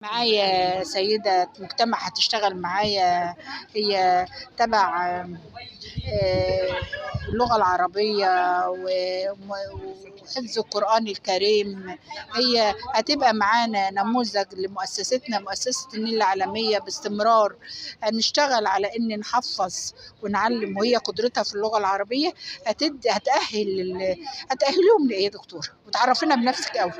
معايا سيدة مجتمع هتشتغل معايا، هي تبع اللغة العربية وحفظ القرآن الكريم. هي هتبقى معانا نموذج لمؤسستنا، مؤسسة النيل العالمية، باستمرار هنشتغل على إن نحفظ ونعلم، وهي قدرتها في اللغة العربية هتأهلهم لإيه يا دكتورة؟ وتعرفينا بنفسك أوي.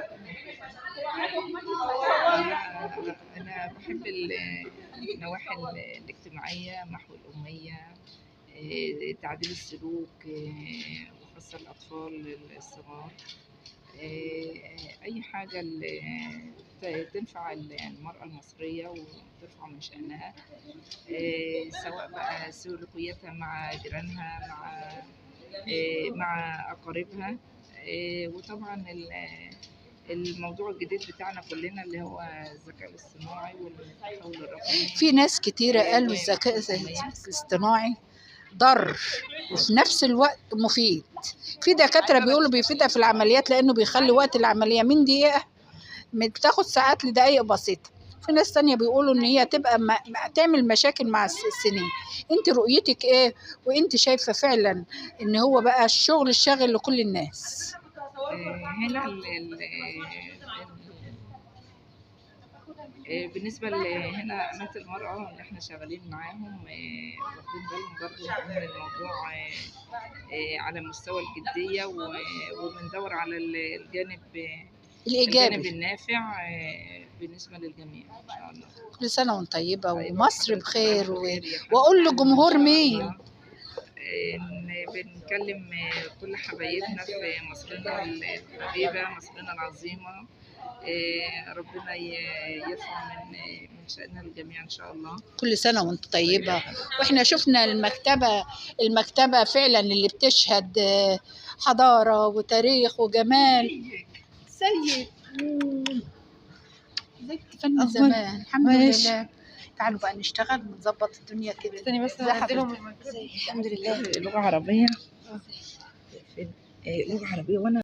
أنا بحب النواحي الاجتماعية، محو الأمية، تعديل السلوك، وخاصة الأطفال الصغار، أي حاجة تنفع المرأة المصرية وترفع من شأنها، سواء بقى سلوكياتها مع جيرانها، مع أقاربها، وطبعا الموضوع الجديد بتاعنا كلنا اللي هو الذكاء الاصطناعي والتحول الرقمي. في ناس كتيرة قالوا الذكاء الاصطناعي ضر وفي نفس الوقت مفيد. في دكاترة بيقولوا بيفيدها في العمليات لأنه بيخلي وقت العملية من دقيقة بتاخد ساعات لدقايق بسيطة. في ناس تانية بيقولوا إن هي تبقى تعمل مشاكل مع السنين. أنت رؤيتك إيه؟ وأنت شايفة فعلا إن هو بقى الشغل الشاغل لكل الناس؟ هنا بالنسبة هنا أمانة المرأة اللي احنا شغالين معاهم، واخدين بالهم برضو من الموضوع على مستوى الجدية، وبندور على الجانب النافع بالنسبة للجميع إن شاء الله. كل سنة وانت طيبة ومصر بخير. وأقول لجمهور مين؟ بنكلم كل حبايبنا في مصرنا الحبيبة، مصرنا العظيمة، ربنا يرفع من شأننا الجميع إن شاء الله. كل سنة وانت طيبة. واحنا شفنا المكتبة فعلا اللي بتشهد حضارة وتاريخ وجمال. سيد ازيك فن زمان؟ الحمد لله. تعالوا بقى نشتغل ونظبط الدنيا كده. استني بس انزلهم. الحمد لله. لغة عربية، لغة عربية وانا